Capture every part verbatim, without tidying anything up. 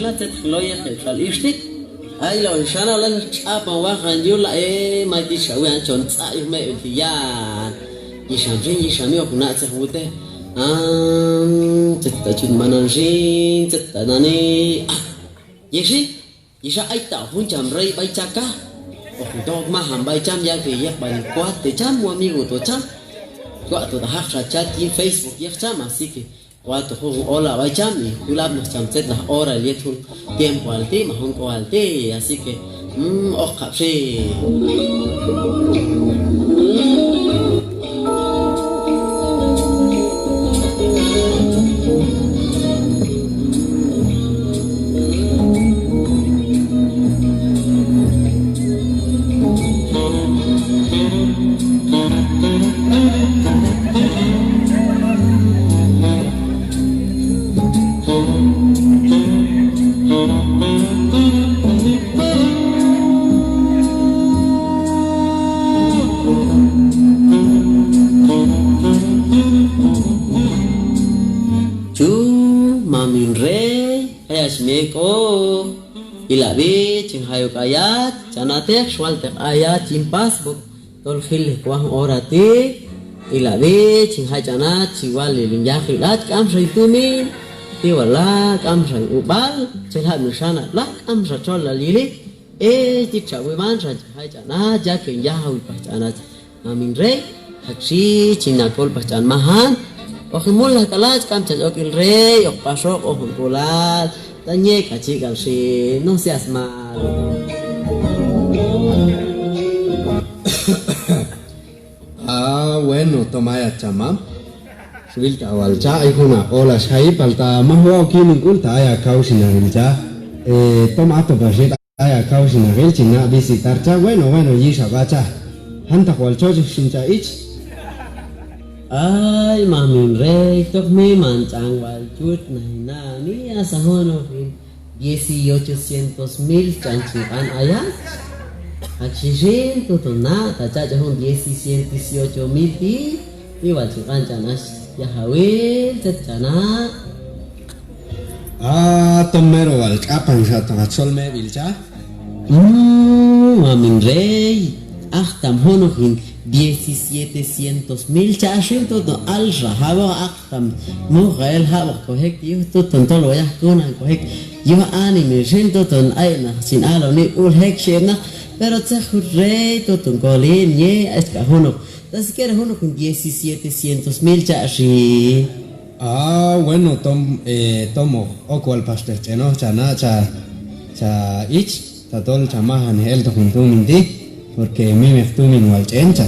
Tzet loyeq heb' xal ixti'. Ay la on xana' la tx'apan wajan yul la, e, may ti' xa wi'an chon tz'a' yuj meb'il ti' yan. Yixam xin, yixam yuj na' tzet wute. Am, tzet ta chut manan xin, tzet ta nani. A, yixi, yixa ay ta jun cham rey b'ay Chaca. Hoq toj majan b'ay cham, ya que yek b'ay cuate cham, o amigo to cham. Cuate to ta jaq xa chat yin Facebook yek cham, así que cuate jun ola b'ay cham, y jul apnoq cham tzet laj hora yet jun tiempoal ti', ma jun k'ual ti', así que, mm, hoq jab' xin. Chu, mamin rey, jayach mi ek'oq. Ilab'i chin jay ok ayach, chana'teq, xwalteq ayach yin pasb'oq tol jil ek' wan hora ti'. Ilab'i chin jay ch'an hach chi wal el hin yajil hach, k'amxa hin tumin ti' wal la, k'amxa hin ub'al, chel jab' hin xanab' la, k'amxa txolal yili. E, ti' cha wiman xan chin jay ch'an hach, ya que hin yajawil pax ch'an hach. Mamin rey, jaq' xhi chin na kol pax ch'an majan. Hoq hin mulnaj k'al hach, k'am chach ok el rey, hoq paxoq, hoq hin k'ulal. Ta nie k'al chi k'al xin, no seas malo. Ah, bueno, tom ayach cha mam. Xwil k'al wal cha, ay jun ha k'ol hach jayi, palta maj wa'ok yin hin k'ul ta ay ha kawxinaqil cha. Eh, tom ato pax yet ay ha kawxinaqil chin na' visitar cha. Bueno, bueno, yixab' a cha. Jantaq wal chochej xin cha ich. Ay, mamin rey, toj miman ch'an wal chut naj hin nani, asan junoq hin dieciocho cientos mil ch'an chin q'an ayach. Jaq' xhi xin, tuton na' ta cha ch'an jun diecisiete, dieciocho mil ti', ti' wal chin q'an ch'an hach yajawil, tzet cha na'. Ah, tom mero wal k'apan xa toq hach xol meb'il cha. Mm, mamin rey, ajtam junoq hin diecisiete cientos mil cha xin, tuton alxa jab'oq, ajtam muqel jab'oq kojek yuj, tuton tol wayaj kunan kojek yuj anima xin, tuton ay naq chin aloni ul jek xhi heb' naq, pero tzet jut rey, tuton kolin, ye, ay k'al junoq. Tan siquiera junoq hin diecisiete cientos mil cha xin. Ah, bueno, tom, eh, tom hoq ok wal paxteq ch'enoq cha na' cha, cha ich, tatol cha majanej eltoq hin tumin ti', porque mimeq tumin wal ch'en cha.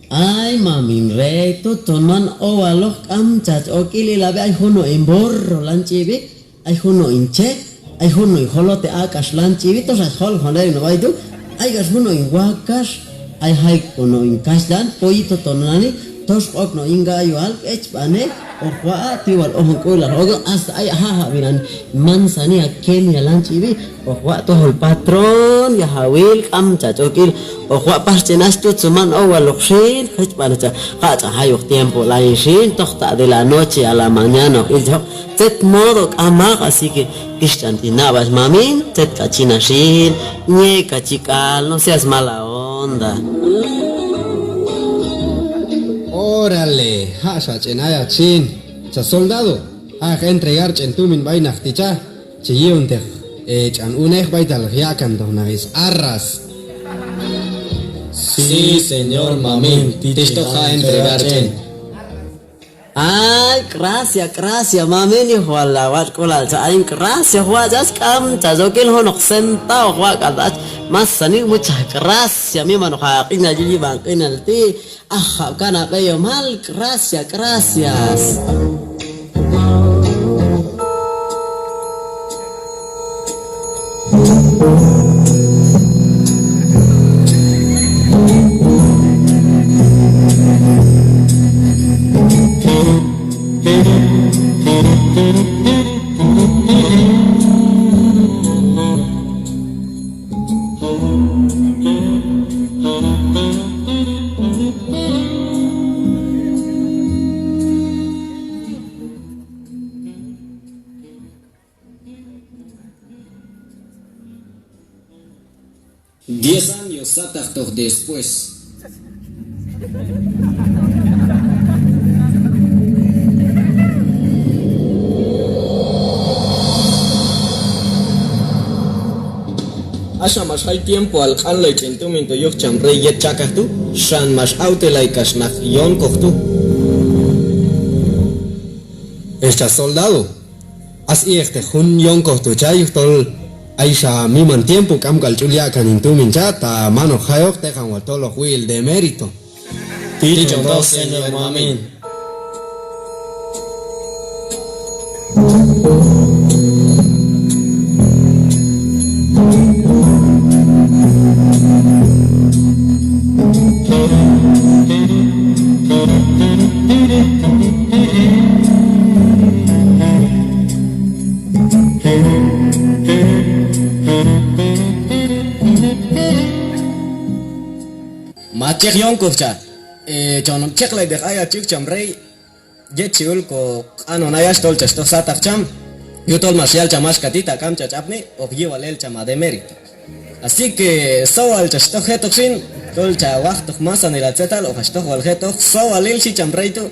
Ay, mamin rey, tuton man owaloq, k'am chach ok il, ilab'i ay junoq hin burro lan ch'ib'i. Ay junoq hin chek, ay junoq hin jolote ak'ax lan ch'ib'i, toxa joljon ek' no' b'ay tu'. Ay k'ax junoq hin wakax, ay jay konoq hin kaxhlan, pollito to nani, tox ok no' yin gallo alk', echb'anej, hoq waq' a' ti' wal hojon k'ulal, hoq hasta ay jajab'i nani, manzanilla, kenia lan ch'ib'i, hoq waq' tojol patrón, yajawil, k'am chach ok il, hoq waq' pax ch'en hach, tutzun man owaloq xin, echb'anej cha, jaq' ch'an jayoq tiempoal ayin xin, toj ta de la noche a la mañana hoq ilchajoq. Tzet modo k'amaq, así que tix ch'an ti' nab'al mamin, tzet k'al chi na xin, nie k'al chi k'al, no seas mala onda. Órale, jaq' xa ch'en ayach xin, cha soldado, jaq' entregar ch'en tumin b'ay naq ti' cha, chi yi'onteq, eh, ch'an unej b'aytal hoq yaq'kantoq naq is arras. Sí, señor mamin, tix toq jaq' entregar ch'en. Ay, gracia, gracia, mamin, yuj wal ha watx' k'ulal cha ayin, gracia, hoq watx' chach, k'am chach ok il, junoq centavo hoq waq' k'al chach, masanil, muchas gracias, mimanoq ha q'inal yul yib'an q'inal ti', ajab' kan ha b'eyomal, gracia, gracias. Diez años sataqtoq después. Axa max jay tiempoal q'anlay ch'en tumin tu' yuj cham rey yet chakaj tu', xan max awtelay kax naq yonkoj tu'. Ex cha soldado, as iqteq jun yonkoj tu' cha yujtol ayxa miman tiempo k'am k'al ch'ul yaq'kan hin tumin cha, ta man hoq jayoq teqan wal tol hoq wi'el demérito. Tichontoq, señor mamin. Machej yonkoj cha, e, chon cheqlayteq ayach yuj cham rey, yet chi ul koq'anon ayach tol chach toj sataq cham, yujtol max yal cham axka ti': ta k'am chach apni, hoq yi' wal el cham a demérito. Así que sowal chach toj jetoq xin, tol cha wajtoq masanil a tzetal hoq ach toj wal jetoq, sowalil xhi cham rey tu'.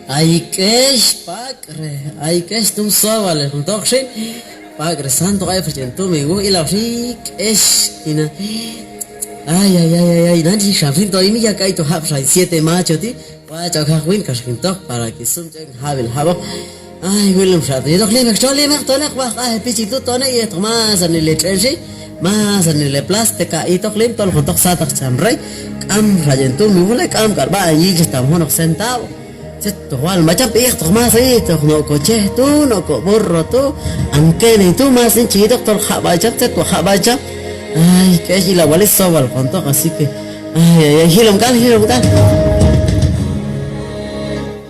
Ay k'ex, pak're, ay k'ex tum sowalil jun toq xin, pak're santo ay pax ch'en tumin wuj, ilawxi k'ex tina. Ay, ay, ay, ay, ay, nan chi xam xin to imi ya k'ayto jab' xa siete macho ti'. Watx' ok jaq' win kax hin toj para que sum ch'en jab'il jab'oq. Ay, wilum xa tu' yetoq limeq, chon limeq, toneq, waj q'aj e pichil tu', toneq, yetoq masanil e tx'en xin, masanil e plaza, te ka itoq lim tol jun toq sataq cham rey. K'am xa ch'en tumin wuj le, k'am k'al b'aq'in yich tam junoq centavo. Tzet toq wal ma cham, iqtoq masanil, itoq no' ko chej tu', no' ko burro tu', ankenen tu', masanil chi yitoq tol jab'ay cham, tzet wal jab'ay cham. Ay, k'ex, ila wal sowal jun toq, así que Ay, ay, ay, jilom k'al, jilom k'al.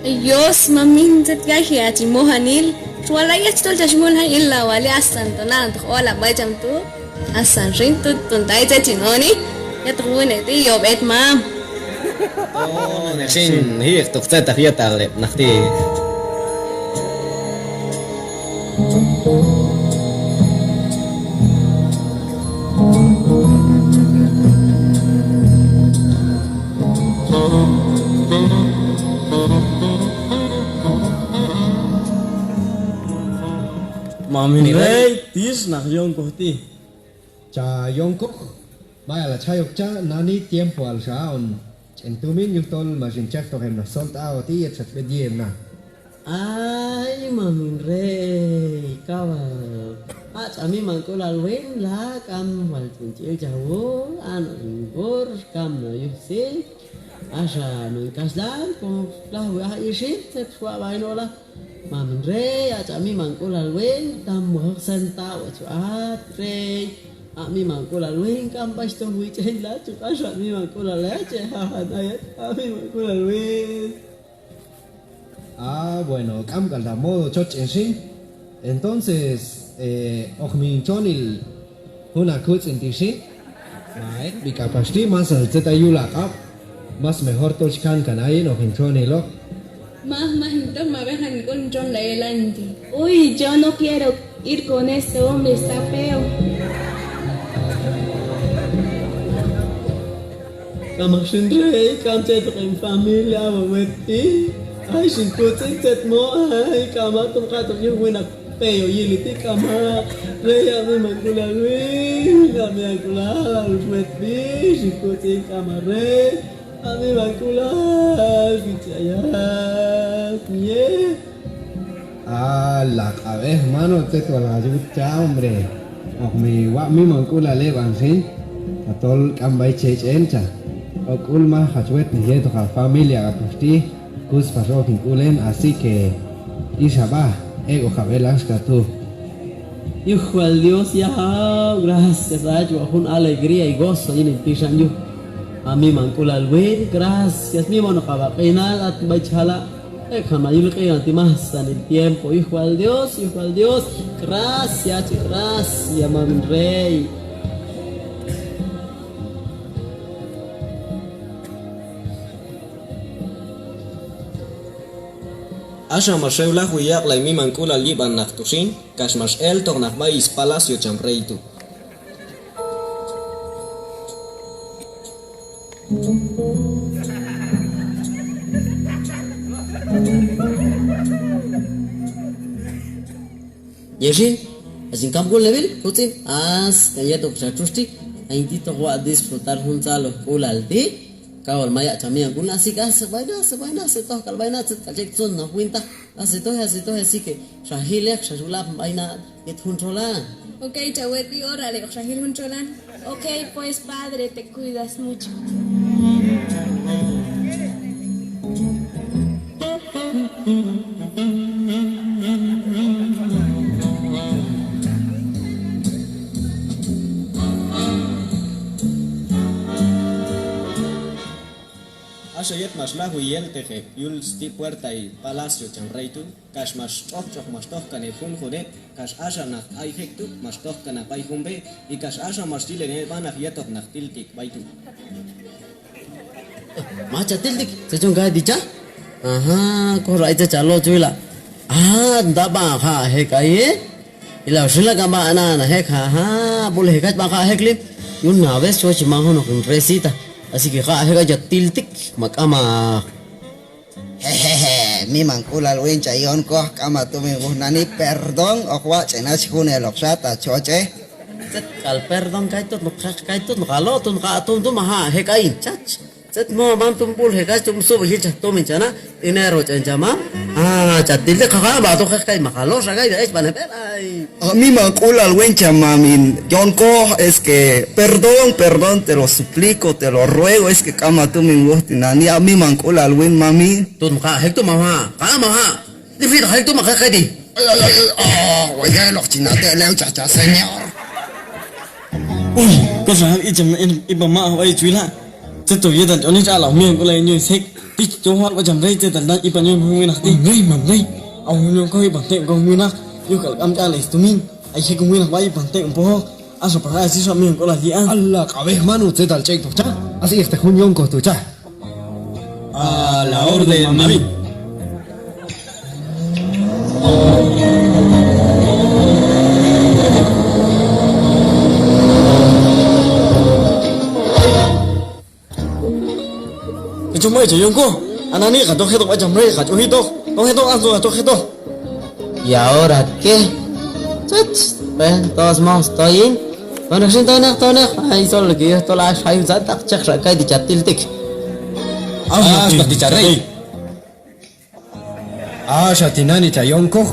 Ay Dios, mamin, tzet yayji hach hin mojanil. Xwal ayach tol chach mulnaj, ila wali asan to na'ontoq olan b'ay cham tu'. Asan xin, tut ton tay tzet chin oni. Yetoq wunej ti' yob' et mam. Ton xin, jiqtoq tzetaq yetal heb' naq ti'. Mamin rey, tix naq yonkoj ti'. Cha yonkoj, mayal hach jay ok cha, nani tiempoal xa ha'on ch'en tumin yujtol max hin chejtoq heb' naq soldado ti' yet xach b'et yi' heb' na. Ay, mamin rey, kawal. Hach a mimank'ulal win la, k'am wal ch'en chi ilchaj wuj, a no' hin burro, kam no' yuj sil. Axa no' hin kaxhlan, como lajwi aj ixim, tzet xwab'ay no' la. Mamin rey, hach a mimank'ulal win, tam wal hoq centavo chi wa'at rey. A mimank'ulal win, k'am b'ay chi toj wich'en la, chi q'ax a mimank'ulal hach, e jajan ayach, a mimank'ulal win. Ah, bueno, k'am k'al ta' modo choch ch'en xin. Entonces, eh, hoq mi hin txonil jun a kutz'in ti' xin. Ma ek' b'i k'apax ti', masanil tzet ay yul a q'ab'. Más mejor tol chi kankan ayin, hoq hin txoniloq. Maj, maj hin toj, ma b'ejan hin k'ul hin txonil ayelanti. Uy, yo no quiero ir con este hombre, está feo. K'amaq xin rey, k'am chetoq hin familia, a wet ti'. Ay, xin kutz'in tzet mo, ay, k'amaq, tom q'atoq yuj winaq peyo yili ti', k'amaq. Rey, a mimank'ulal win, a mimank'ulal wet ti', xin kutz'in, k'amaq rey. A mimank'ulal, kich'ayat, ye. A la q'ab'ej, mano, tzet wal hach wut cha, hombre. Hoq mi waq' mimank'ulal eb'an xin, tatol k'am b'ay che ch'en cha. Ok k'ul maj hach wetnej yetoq a familia k'apax ti', kus pax ok hin k'ul en, así que ix a b'a, ek'oqab' el axka tu'. Yuj wal Dios, yajaw, gracias hach, wal jun alegría y gozo yin hin pixan yuj a mimank'ulal win, gracias, mimanoqab' a q'inal, a b'ay chi jala'. Ek'jan ma yul q'inal ti' masanil tiempo, yuj wal Dios, yuj wal Dios, gracias, gracias, mamin rey. Axa max ew lajwi yaq'lay mimank'ulal yib'an naq tu' xin, kax max eltoq naq b'ay spalacio cham rey tu'. Yel xin, hach hin kamk'ulneb'il, kutz'in, asan yetoq xa txutx ti', hayin ti' toq waq' disfrutar jun tzalojk'ulal ti', kaw wal mayaq' cham mimank'ulal, así que, ah, se b'ay na, se b'ay na, se tojk'al b'ay na, tzet k'al chek' tzun naq wintaq, ah, se toje, ah, se toje, así que xa jileq, xa xwil apni b'ay na yet jun txolan. Ok, chawet, y órale, xa jil jun txolan. Ok, pues, padre, te cuidas mucho. Axa yet max lajwi yelteq heb' yul sti' puerta palacio cham rey tu', kax max tx'oqtx'oq max toj kan heb' junjun heb', kax axa naq ay jek' tu' max toj kan naq b'ay jun b'e, y kax axa max yil heb' naq yetoq naq tiltik b'ay tu'. Mach cha tiltik, tzet chon kay ti' cha. Aha, kojra ay tzet cha lo' chwila'. Ah, ta b'an ja' jek' ayi. Ila xin la k'am b'an a na jek', aha, b'ul jek' ach b'an ja' jek' li'. Yun na vez chwochi man junoq hin recita. Así que ja' jek' ay cha tiltik ma k'amaq. Jejeje, mimank'ulal win cha yonkoj, k'am a tumin wuj nani, perdón, hoq watx'en ach juneloqxa ta chochej. Tzet k'al perdón kaytu', noq jek' kaytu', noq a lo' tu', noq a tum tum, aha, jek' ayin chach. Tzet mo man tum b'ul jek' ach tum sub'ej yil chaj tumin cha na', dinero ch'en cha mam. Ah, cha tiltik, jaja, ma to jek' kay, ma jalo' xa kay, ech b'an heb' ay. A mimank'ulal win cha mamin yonkoj, es que perdón, perdón, te lo suplico, te lo ruego, es que k'am a tumin wuj tinani', a mimank'ulal win mamin. Tut ma ja' jek' tu' ma ja', k'am ma ja'. Ti' jek' tu' ma jek' kay ti'. Ay, ay, ay, ay, ah, wayeloq chi na te' lew cha cha señor. Uy, koxa icham na ipa ma b'ay chwila'. Tzet to yetal ch'on ich ala mimank'ulal yin yun sek. Tich to jal b'a cham rey tzetal na ipa yun jun winaq ti'. Mam rey, mam rey. Aw jun yun ko ipan te' ko winaq. Yuj k'al k'am ch'al is tumin. Ay jek' jun winaq b'a ipan te' pojoq. Axa pa ja' is ix a mimank'ulal yi'an. Ala k'ab'ej manu, tzetal ch'ek' toq cha. Así este jun yonkoj tu' cha. A la orden, mami. Chon b'ay cha yonkoj, a nani ka toj jetoq b'a cham rey, ka ch'oj jetoq, toj jetoq, a toj jetoq. ¿Y ahora qué? Chach, ven, todos modos, toyin. Toneq xin, toneq, toneq. Ay, solo que yo estoy la, ay, un sataq, chek xa kay ti' cha tiltik. Ah, ti' cha rey. Axa tinani' cha yonkoj.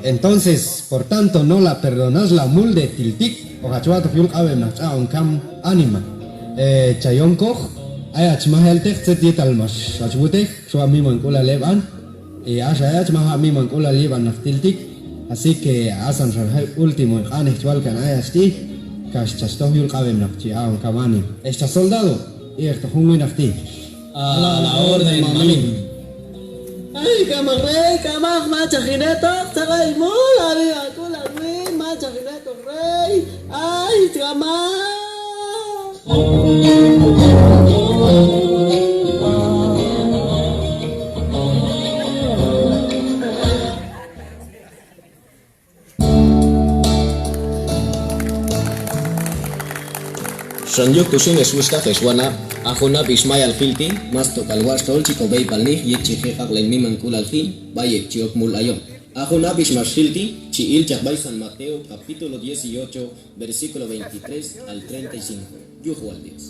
Entonces, por tanto, no la perdonas la mul de tiltik. Hoq hach wa'toq yul q'ab' heb' naq ch'aq'on kam anima. Eh, cha yonkoj, ayach maj elteq tzet yetal max hach wutej, xwa' mimank'ulal eb'an. Y axa ayach maj a' mimank'ulal yib'an naq tiltik. Así que asan xa heb' último q'anej chwal kan ayach ti', kax chach toj yul q'ab' heb' naq chi aq'on kam anima. Ex cha soldado, iqtoq jun winaq ti'. A la orden, mami. Ay, k'amaq rey, k'amaq, machaj hin hetoq, tzaqay mul, a mimank'ulal win, machaj hin hetoq rey. Ay, k'amaq. Xan yuj tu xin ex wuxhtaq ex wanab', a jun ab'ix mayal jil ti', mas tok'al watx' tol chi kob'eyb'alnej yet chi je' q'aq'len mimank'ulal jin b'ay heb' chi ok mul ayon. A jun ab'ix max jil ti' chi ilchaj b'ay San Mateo capítulo dieciocho, versículo veintitrés al treinta y cinco. Yuj wal Dios.